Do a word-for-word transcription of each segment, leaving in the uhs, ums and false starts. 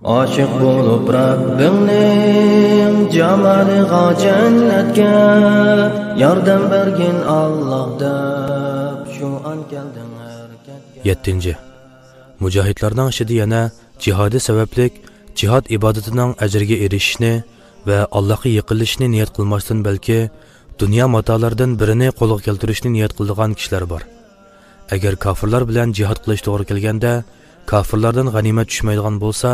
ئاشىق بولۇپ رەببىڭنىڭ جامالىغا، جەننەتكە ياردەم بەرگىن ئاللاھ دەپ، شۇ ئان كەلدىڭ ھەرىكەتكە. يەتتىنچى. مۇجاھىدلارنىڭ ئىچىدە يەنە جىھادى سەۋەبلىك جىھاد ئىبادىتىنىڭ ئەجرىگە ئېرىشىشنى ۋە ئاللاھقا يېقىنلىشىشنى نىيەت قىلماستىن، بەلكى دۇنيا ماتالىرىدىن بىرىنى قولغا كەلتۈرۈشنى نىيەت قىلىدىغان كىشىلەر بار. ئەگەر كاپىرلار بىلەن جىھاد قىلىش توغرا كەلگەندە، كاپىرلاردىن غەنىيمەت چۈشمەيدىغان بولسا،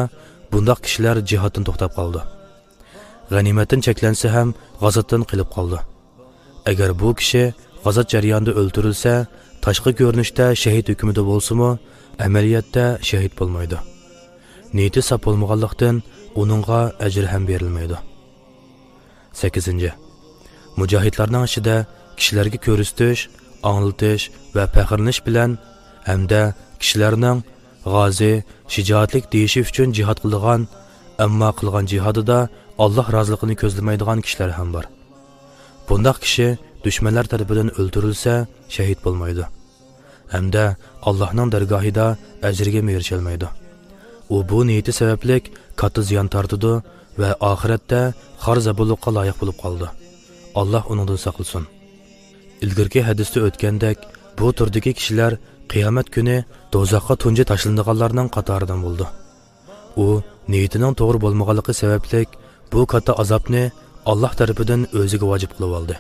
بۇنداق كىشىلەر جىھادتىن توختاپ قالىدۇ. غەنىيمەتتىن چەكلەنسە ھەم، غازاتتىن قېلىپ قالىدۇ. ئەگەر بۇ كىشى غازات جەريانىدا ئۆلتۈرۈلسە، تاشقى كۆرۈنۈشتە شەھىت ھۆكمىدە بولسىمۇ، ئەمەلىيەتتە شەھىت بولمايدۇ. نىيىتى ساپ بولمىغانلىقتىن، ئۇنىڭغا ئەجىر ھەم بېرىلمەيدۇ. سەككىزىنچى. مۇجاھىدلارنىڭ ئىچىدە كىشىلەرگە كۆرسىتىش، ئاڭلىتىش ۋە پەخىرلىنىش بىلەن ھەمدە كىشىلەرنىڭ غازى، شىجائەتلىك دېيىشى ئۈچۈن جىھاد قىلىدىغان، ئەمما قىلغان جىھادىدا ئاللاھ رازىلىقىنى كۆزلىمەيدىغان كىشىلەر ھەم بار. بۇنداق كىشى دۈشمەنلەر تەرىپىدىن ئۆلتۈرۈلسە، شەھىت بولمايدۇ. ھەمدە ئاللاھنىڭ دەرگاھىدا ئەجىرگىمۇ ئېرىشەلمەيدۇ. ئۇ بۇ نىيىتى سەۋەبلىك كاتتا زىيان تارتىدۇ ۋە ئاخىرەتتە خار زابۇنلۇققا لايىق بولۇپ قالىدۇ. ئاللاھ ئۇنىڭدىن ساقلىسۇن. ئىلگىرىكى ھەدىستە ئۆتكەندەك، بۇ تۈردىكى كىشىلەر قىيامەت كۈنى دوزاخقا تۇنجى تاشلىنىدىغانلارنىڭ قاتارىدىن بولىدۇ. ئۇ نىيىتىنىڭ توغرا بولمىغانلىقى سەۋەبلىك بۇ كاتتا ئازابنى ئاللاھ تەرىپىدىن ئۆزىگە ۋاجىپ قىلىۋالدى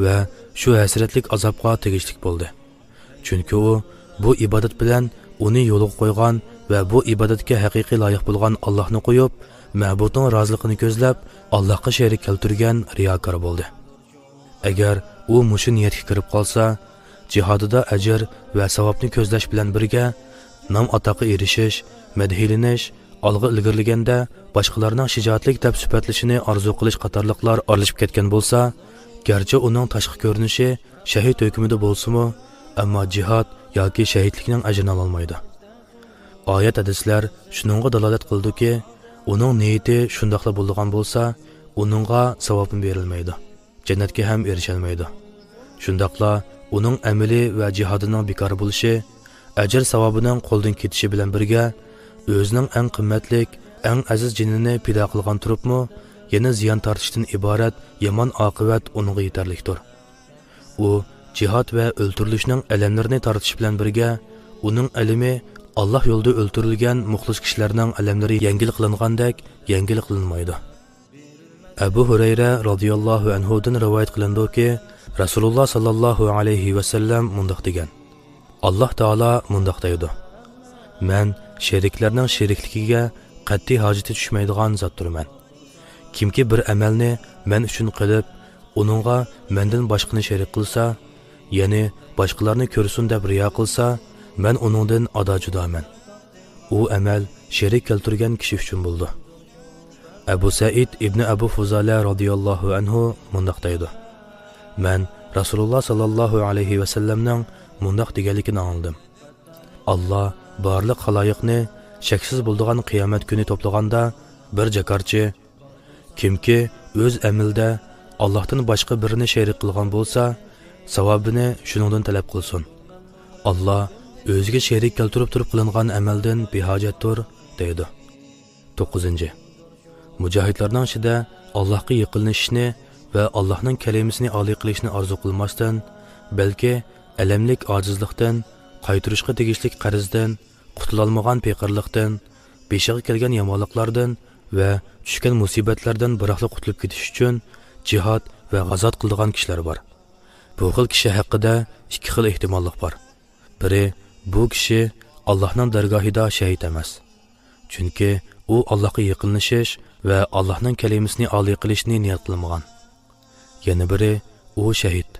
ۋە شۇ ھەسرەتلىك ئازابقا تېگىشلىك بولدى. چۈنكى ئۇ بۇ ئىبادەت بىلەن ئۇنى يولغا قويغان ۋە بۇ ئىبادەتكە ھەقىقىي لايىق بولغان ئاللاھنى قويۇپ، مەبۇدنىڭ رازىلىقىنى كۆزلەپ، ئاللاھقا شېرىك كەلتۈرگەن رىياكار بولدى. ئەگەر ئۇ مۇشۇ نىيەتكە كىرىپ قالسا، جىھادىدا ئەجىر ۋە ساۋابنى كۆزلەش بىلەن بىرگە، نام-ئاتاققا ئېرىشىش، مەدھىيلىنىش، ئالغا ئىلگىرىلىگەندە باشقىلارنىڭ شىجائەتلىك دەپ سۈپەتلىشىنى ئارزۇ قىلىش قاتارلىقلار ئارىلىشىپ كەتكەن بولسا، گەرچە ئۇنىڭ تاشقى كۆرۈنۈشى شەھىت ھۆكمىدە بولسىمۇ، ئەمما جىھاد ياكى شەھىتلىكنىڭ ئەجرىنى ئالالمايدۇ. ئايەت، ھەدىسلەر شۇنىڭغا دالالەت قىلىدۇكى، ئۇنىڭ نىيىتى شۇنداقلا بولىدىغان بولسا، ئۇنىڭغا ساۋابمۇ بېرىلمەيدۇ، جەننەتكە ھەم ئېرىشەلمەيدۇ. شۇنداقلا ئۇنىڭ ئەمىلى ۋە جىھادىنىڭ بىكار بولۇشى، ئەجىر-ساۋابىنىڭ قولدىن كېتىشى بىلەن بىرگە، ئۆزىنىڭ ئەڭ قىممەتلىك، ئەڭ ئەزىز جېنىنى پىدا قىلغان تۇرۇپمۇ، يەنە زىيان تارتىشتىن ئىبارەت يامان ئاقىۋەت ئۇنىڭغا يېتەرلىكتۇر. ئۇ جىھاد ۋە ئۆلتۈرۈلۈشنىڭ ئەلەملىرىنى تارتىش بىلەن بىرگە، ئۇنىڭ ئەلىمى ئاللاھ يولىدا ئۆلتۈرۈلگەن مۇخلىس كىشىلەرنىڭ ئەلەملىرى يەڭگىل قىلىنغاندەك يەڭگىل قىلىنمايدۇ. ئەبۇ ھۇرەيرە رازىياللاھۇ ئەنھۇدىن رىۋايەت قىلىنىدۇكى، رەسۇلۇللاھ ساللاللاھۇ ئەلەيھى ۋەسەللەم مۇنداق دېگەن: ئاللاھ تائالا مۇنداق دەيدۇ: مەن شېرىكلەرنىڭ شېرىكلىكىگە قەتئىي ھاجىتى چۈشمەيدىغان زاتتۇرمەن. كىمكى بىر ئەمەلنى مەن ئۈچۈن قىلىپ، ئۇنىڭغا مەندىن باشقىنى شېرىك قىلسا، يەنى باشقىلارنى كۆرسۇن دەپ رىيا قىلسا، مەن ئۇنىڭدىن ئادا-جۇدامەن. ئۇ ئەمەل شېرىك كەلتۈرگەن كىشى ئۈچۈن بولىدۇ. ئەبۇ سەئىد ئىبنى ئەبۇ فۇزالە رازىياللاھۇ ئەنھۇ مۇنداق دەيدۇ: مەن رەسۇلۇللاھ ساللاللاھۇ ئەلەيھى ۋەسەللەمنىڭ مۇنداق دېگەنلىكىنى ئاڭلىدىم: ئاللاھ بارلىق خالايىقنى شەكسىز بولىدىغان قىيامەت كۈنى توپلىغاندا، بىر جاكارچى، كىمكى ئۆز ئەمىلىدە ئاللاھتىن باشقا بىرىنى شېرىك قىلغان بولسا، ساۋابىنى شۇنىڭدىن تەلەپ قىلسۇن. ئاللاھ ئۆزىگە شېرىك كەلتۈرۈپ تۇرۇپ قىلىنغان ئەمەلدىن بىھاجەتتۇر، دەيدۇ. توققۇزىنچى. مۇجاھىدلارنىڭ ئىچىدە ئاللاھقا يېقىنلىشىشنى ۋە ئاللاھنىڭ كەلىمىسىنى ئالىي قىلىشنى ئارزۇ قىلماستىن، بەلكى ئەلەملىك ئاجىزلىقتىن، قايتۇرۇشقا تېگىشلىك قەرزدىن، قۇتۇلالمىغان پېقىرلىقتىن، بېشىغا كەلگەن يامانلىقلاردىن ۋە چۈشكەن مۇسىبەتلەردىن بىراقلا قۇتۇلۇپ كېتىش ئۈچۈن جىھاد ۋە غازات قىلىدىغان كىشىلەر بار. بۇ خىل كىشى ھەققىدە ئىككى خىل ئېھتىماللىق بار. بىرى، بۇ كىشى ئاللاھنىڭ دەرگاھىدا شەھىت ئەمەس. چۈنكى ئۇ ئاللاھقا يېقىنلىشىش ۋە ئاللاھنىڭ كەلىمىسىنى ئالىي قىلىشنى نىيەت قىلمىغان. يەنە بىرى، ئۇ شەھىت.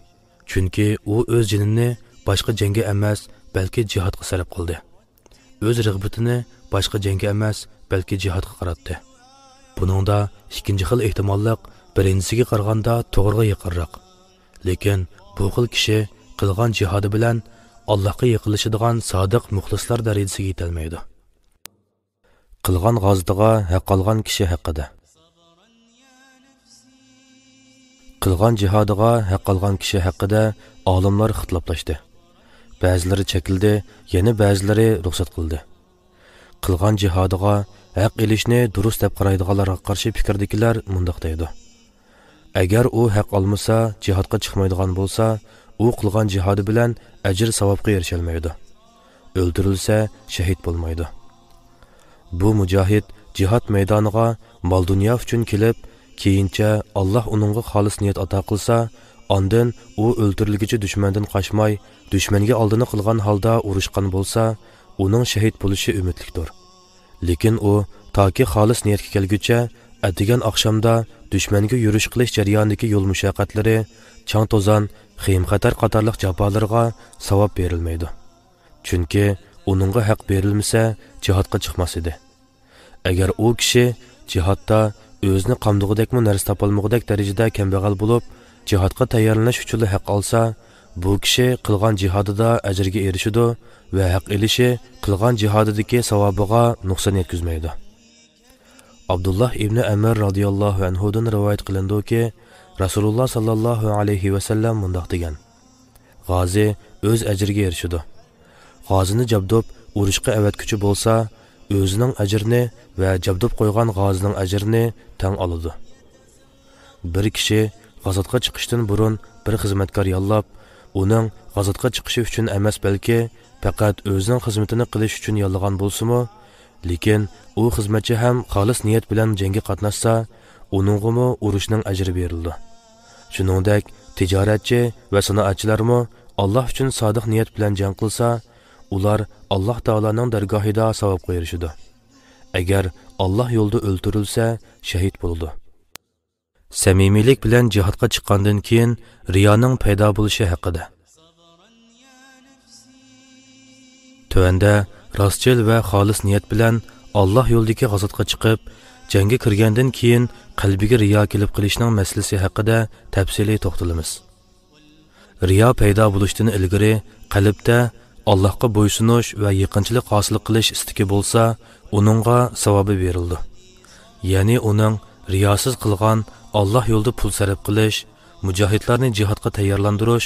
چۈنكى ئۇ ئۆز جېنىنى باشقا جەڭگە ئەمەس، بەلكى جىھادقا سەرپ قىلدى. ئۆز رىغبىتىنى باشقا جەڭگە ئەمەس، بەلكى جىھادقا قاراتتى. بۇنىڭدا ئىككىنچى خىل ئېھتىماللىق بىرىنچىسىگە قارىغاندا توغرىغا يېقىنراق. لېكىن بۇ خىل كىشى قىلغان جىھادى بىلەن ئاللاھقا يېقىنلىشىدىغان سادىق مۇخلىسلار دەرىجىسىگە يېتەلمەيدۇ. قىلغان غازىتىغا ھەق ئالغان كىشى ھەققىدە. قىلغان جىھادىغا ھەق ئالغان كىشى ھەققىدە ئالىملار ئىختىلاپلاشتى. بەزىلىرى چەكلىدى، يەنە بەزىلىرى رۇخسەت قىلدى. قىلغان جىھادىغا ھەق ئېلىشنى دۇرۇس دەپ قارايدىغانلارغا قارشى پىكىردىكىلەر مۇنداق دەيدۇ: ئەگەر ئۇ ھەق ئالمىسا، جىھادقا چىقمايدىغان بولسا، ئۇ قىلغان جىھادى بىلەن ئەجىر-ساۋابقا ئېرىشەلمەيدۇ. ئۆلتۈرۈلسە، شەھىد بولمايدۇ. بۇ مۇجاھىد جىھاد مەيدانىغا مال-دۇنيا ئۈچۈن كېلىپ، كېيىنچە ئاللاھ ئۇنىڭغا خالىس نىيەت ئاتا قىلسا، ئاندىن ئۇ ئۆلتۈرۈلگۈچى دۈشمەندىن قاچماي، دۈشمەنگە ئالدىنى قىلغان ھالدا ئۇرۇشقان بولسا، ئۇنىڭ شەھىد بولۇشى ئۈمىدلىكتۇر. لېكىن ئۇ تاكى خالىس نىيەتكە كەلگۈچە، ئەتىگەن ئاخشامدا دۈشمەنگە يۈرۈش قىلىش جەريانىدىكى يول مۇشەققەتلىرى، چاڭ-توزان، خېيىم-خەتەر قاتارلىق جاپالىرىغا ساۋاب بېرىلمەيدۇ. چۈنكى ئۇنىڭغا ھەق بېرىلمىسە، جىھادقا چىقماس ئىدى. ئەگەر ئۇ كىشى جىھادتا ئۆزىنى قامدىغۇدەكمۇ نەرسە تاپالمىغۇدەك دەرىجىدە كەمبەغەل بولۇپ، جىھادقا تەييارلىنىش ئۈچۈنلا ھەق ئالسا، بۇ كىشى قىلغان جىھادىدا ئەجىرگە ئېرىشىدۇ ۋە ھەق ئېلىشى قىلغان جىھادىدىكى ساۋابىغا نۇقسان يەتكۈزمەيدۇ. ئابدۇللاھ ئىبنى ئەمر رازىياللاھۇ ئەنھۇدىن رىۋايەت قىلىنىدۇكى، رەسۇلۇللاھ ساللاللاھۇ ئەلەيھى ۋەسەللەم مۇنداق دېگەن: غازى ئۆز ئەجرىگە ئېرىشىدۇ. غازىنى جابدۇپ ئۇرۇشقا ئەۋەتكۈچى بولسا، ئۆزىنىڭ ئەجرىنى ۋە جابدۇپ قويغان غازىنىڭ ئەجرىنى تەڭ ئالىدۇ. بىر كىشى غازاتقا چىقىشتىن بۇرۇن بىر خىزمەتكار ياللاپ، ئۇنىڭ غازاتقا چىقىشى ئۈچۈن ئەمەس، بەلكى پەقەت ئۆزىنىڭ خىزمىتىنى قىلىش ئۈچۈن ياللىغان بولسىمۇ، لېكىن ئۇ خىزمەتچى ھەم خالىس نىيەت بىلەن جەڭگە قاتناشسا، ئۇنىڭغىمۇ ئۇرۇشنىڭ ئەجرى بېرىلىدۇ. شۇنىڭدەك تىجارەتچى ۋە سانائەتچىلەرمۇ ئاللاھ ئۈچۈن سادىق نىيەت بىلەن جەڭ قىلسا، ئۇلار ئاللاھ تائالانىڭ دەرگاھىدا ساۋابقا ئېرىشىدۇ. ئەگەر ئاللاھ يولىدا ئۆلتۈرۈلسە، شەھىد بولىدۇ. سەمىمىيلىك بىلەن جىھادقا چىققاندىن كېيىن رىيانىڭ پەيدا بولۇشى ھەققىدە. تۆۋەندە راستچىل ۋە خالىس نىيەت بىلەن ئاللاھ يولىدىكى غازاتقا چىقىپ، جەڭگە كىرگەندىن كېيىن قەلبىگە رىيا كېلىپ قېلىشنىڭ مەسىلىسى ھەققىدە تەپسىلىي توختىلىمىز. رىيا پەيدا بولۇشتىن ئىلگىرى قەلبتە ئاللاھقا بويسۇنۇش ۋە يېقىنچىلىق ھاسىل قىلىش ئىستىكى بولسا، ئۇنىڭغا ساۋابى بېرىلىدۇ. يەنى ئۇنىڭ رىياسىز قىلغان ئاللاھ يولىدا پۇل سەرپ قىلىش، مۇجاھىدلارنى جىھادقا تەييارلاندۇرۇش،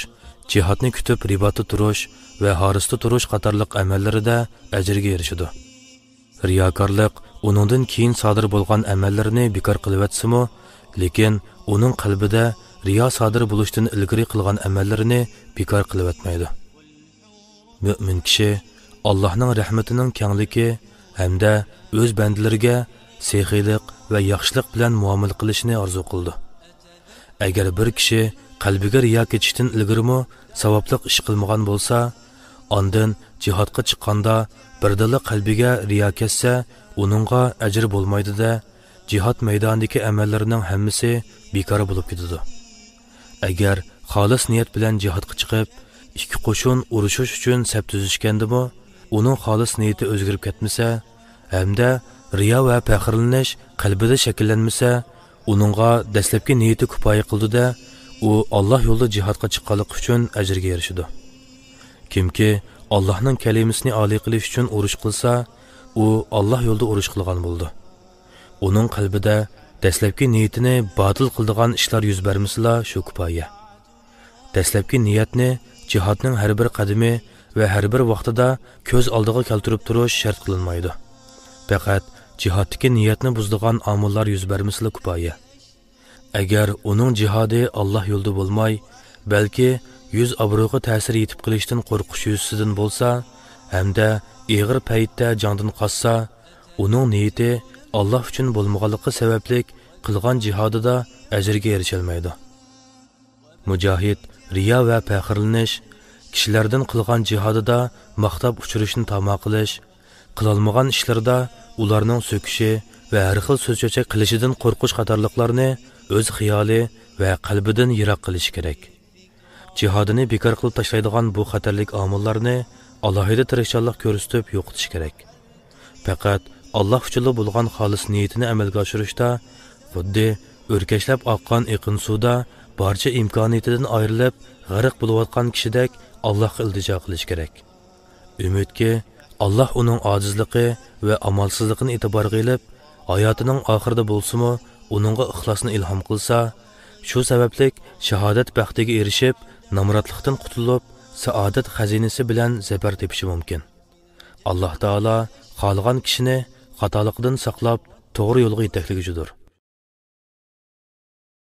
جىھادنى كۈتۈپ رىباتتا تۇرۇش ۋە ھارىستا تۇرۇش قاتارلىق ئەمەللىرىدە ئەجىرگە ئېرىشىدۇ. رىياكارلىق ئۇنىڭدىن كېيىن سادىر بولغان ئەمەللىرىنى بىكار قىلىۋەتسىمۇ، لېكىن ئۇنىڭ قەلبىدە رىيا سادىر بولۇشتىن ئىلگىرى قىلغان ئەمەللىرىنى بىكار قىلىۋەتمەيدۇ. مۆمىن كىشى ئاللاھنىڭ رەھمىتىنىڭ كەڭلىكى ھەمدە ئۆز بەندىلىرىگە سېخىيلىق ۋە ياخشىلىق بىلەن مۇئامىلە قىلىشىنى ئارزۇ قىلىدۇ. ئەگەر بىر كىشى قەلبىگە رىيا كېتىشتىن ئىلگىرىمۇ ساۋابلىق ئىش قىلمىغان بولسا، ئاندىن جىھادقا چىققاندا بىردىنلا قەلبىگە رىيا كەتسە، ئۇنىڭغا ئەجىر بولمايدۇ-دە، جىھاد مەيدانىدىكى ئەمەللىرىنىڭ ھەممىسى بىكار بولۇپ كېتىدۇ. ئەگەر خالىس نىيەت بىلەن جىھادقا چىقىپ، ئىككى قوشۇن ئۇرۇشۇش ئۈچۈن سەپ تۈزۈشكەندىمۇ، ئۇنىڭ خالىس نىيىتى ئۆزگىرىپ كەتمىسە، ھەمدە رىيا ۋە پەخىرلىنىش قەلبىدە شەكىللەنمىسە، ئۇنىڭغا دەسلەپكى نىيىتى كۇپايە قىلىدۇ-دە، ئۇ ئاللاھ يولىدا جىھادقا چىققانلىقى ئۈچۈن ئەجىرگە ئېرىشىدۇ. كىمكى ئاللاھنىڭ كەلىمىسىنى ئالىي قىلىش ئۈچۈن ئۇرۇش قىلسا، ئۇ ئاللاھ يولىدا ئۇرۇش قىلغان بولىدۇ. ئۇنىڭ قەلبىدە دەسلەپكى نىيىتىنى باتىل قىلىدىغان ئىشلار يۈز بەرمىسىلا، شۇ كۇپايە. دەسلەپكى نىيەتنى جىھادنىڭ ھەر بىر قەدىمى ۋە ھەر بىر ۋاقتىدا كۆز ئالدىغا كەلتۈرۈپ تۇرۇش شەرت قىلىنمايدۇ. پەقەت جىھادتىكى نىيەتنى بۇزىدىغان ئامىللار يۈز بەرمىسىلا كۇپايە. ئەگەر ئۇنىڭ جىھادى ئاللاھ يولىدا بولماي، بەلكى يۈز ئابرۇيغا تەسىر يېتىپ قېلىشتىن قورقۇش يۈزىسىدىن بولسا ھەمدە ئېغىر پەيتتە جەڭدىن قاچسا، ئۇنىڭ نىيىتى ئاللاھ ئۈچۈن بولمىغانلىقى سەۋەبلىك قىلغان جىھادىدا ئەجىرگە ئېرىشەلمەيدۇ. مۇجاھىد رىيا ۋە پەخىرلىنىش، كىشىلەردىن قىلغان جىھادىدا ماختاپ ئۇچۇرۇشنى تاما قىلىش، قىلالمىغان ئىشلىرىدا ئۇلارنىڭ سۆكۈشى ۋە ھەر خىل سۆز-چۆچەك قىلىشىدىن قورقۇش قاتارلىقلارنى ئۆز خىيالى ۋە قەلبىدىن يىراق قىلىشى كېرەك. جىھادىنى بىكار قىلىپ تاشلايدىغان بۇ خەتەرلىك ئامىللارنى ئالاھىدە تىرىشچانلىق كۆرسىتىپ يوقىتىش كېرەك. پەقەت ئاللاھ ئۈچۈنلا بولغان خالىس نىيىتىنى ئەمەلگە ئاشۇرۇشتا، خۇددى ئۆركەشلەپ ئاققان ئېقىن سۇدا بارچە ئىمكانىيىتىدىن ئايرىلىپ، غەرق بولۇۋاتقان كىشىدەك ئاللاھقا ئىلتىجا قىلىش كېرەك. ئۈمىدكى، ئاللاھ ئۇنىڭ ئاجىزلىقى ۋە ئامالسىزلىقىنى ئېتىبارغا ئېلىپ، ھاياتىنىڭ ئاخىرىدا بولسىمۇ ئۇنىڭغا ئىخلاسنى ئىلھام قىلسا، شۇ سەۋەبلىك شاھادەت بەختىگە ئېرىشىپ، نامراتلىقتىن قۇتۇلۇپ، سائادەت خەزىنىسى بىلەن زەپەر تېپىشى مۇمكىن. ئاللاھ تائالا خالىغان كىشىنى خاتالىقىدىن ساقلاپ، توغرا يولغا يېتەكلىگۈچىدۇر.